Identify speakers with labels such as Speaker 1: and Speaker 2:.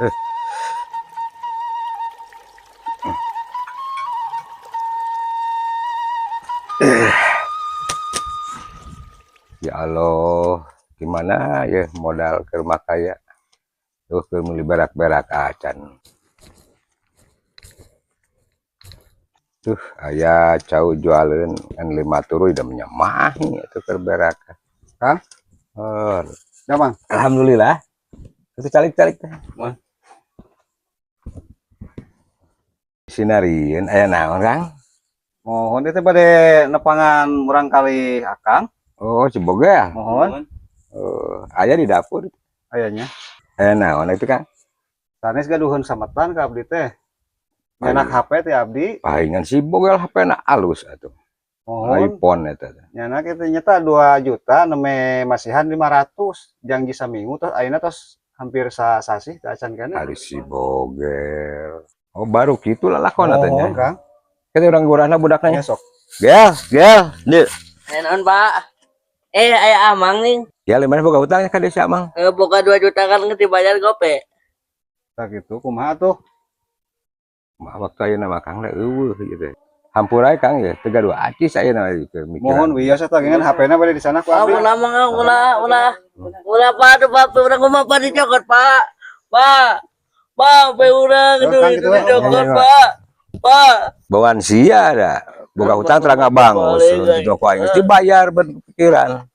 Speaker 1: Eh. Ya Allah, gimana ya modal ke rumah kaya? Tuh ke meuli berak-berak acan. Tuh aya cau jualeun kan 5 turu da menyamahi atuh keur berak.
Speaker 2: Kang?
Speaker 1: Oh,
Speaker 2: Ya, Bang.
Speaker 1: Alhamdulillah. Itu calik-calik teh.
Speaker 2: Wah.
Speaker 1: Sinarieun aya naon, Kang?
Speaker 2: Mohon itu bade nepangan murang kali Akang.
Speaker 1: Oh, si Bogel.
Speaker 2: Mohon.
Speaker 1: Oh, aya di dapur.
Speaker 2: Ayanya.
Speaker 1: Aya naon itu, Kang?
Speaker 2: Sanes gaduheun sametan ka abdi teh. Nyanak HP teh abdi.
Speaker 1: Pahingan si Bogel HP na alus atuh.
Speaker 2: Mohon.
Speaker 1: iPhone eta teh.
Speaker 2: Nyanak itu nyata 2 juta neme masihan 500 janji saminggu terus ayeuna tos hampir sasih teh acan keneh.
Speaker 1: Ari si Bogel. Oh, baru kitu lalakon atuh nya.
Speaker 2: Mohon, Kang.
Speaker 1: Kita urang gurahna budakna
Speaker 2: Ya
Speaker 1: nya.
Speaker 2: sok.
Speaker 1: Gel, gel. Nih.
Speaker 3: Aya naon, Pak? Eh, aya Amang nih.
Speaker 1: Ya, lima boga hutangnya ka desa Amang.
Speaker 3: Eh, boga 2 juta kan nggak dibayar gope.
Speaker 2: Tah kitu kumaha tuh?
Speaker 1: Mah waktu ayeuna mah Kang da eueuh gitu. Hampura Kang ya, teu gaduh acis ayeuna gitu mikiran.
Speaker 2: Mohon wios eta gengan HP-na bade di sana ku
Speaker 3: Ah,
Speaker 2: abdi.
Speaker 3: ulah mang, ah, ulah, ulah. Ulah, Pak, aduh, Pak, urang kumaha, Pak, dicokot, Pak. Pak. Pak, pe urang
Speaker 2: Oh,
Speaker 3: aduh,
Speaker 2: Kang,
Speaker 3: itu
Speaker 2: gitu, Pak.
Speaker 3: dicokot,
Speaker 1: Iya, iya.
Speaker 3: Pak. Pak.
Speaker 1: Bawaan sia da. Boga hutang terang ngabangus,
Speaker 3: Boleh,
Speaker 1: toko aing geus dibayar berpikiran.